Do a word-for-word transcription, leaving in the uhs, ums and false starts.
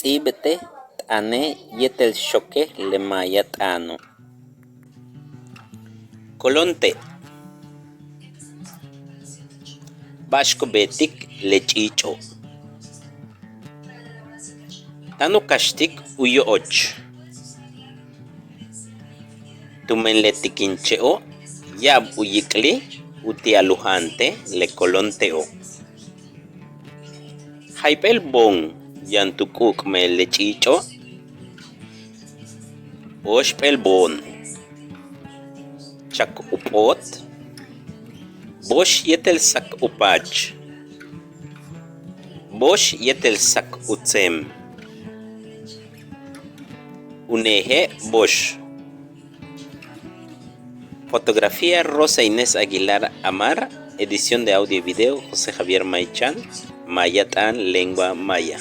Ts'íibete' t'aane' yéetel xoke le maaya t'aano'. Kolonte'. Ba'ax ku beetik le ch'iich'o'. Táan u kaxtik u yo'och. Tumen le tikinche'o' ya'ab u yik'li' uti'al u jaante' le kolonte'o'. Jayp'éel boon yaan tu k'u'ukmej le ch'iich'o'. Óoxp'éel boon. Chak u p'óot. Boox yéetel sak u paach. Boox yéetel sak u tseem. U neeje' boox. Fotografía Rosa Inés Aguilar Amar. Edición de audio y video José Javier May Chan. Maaya t'aan, lengua maya.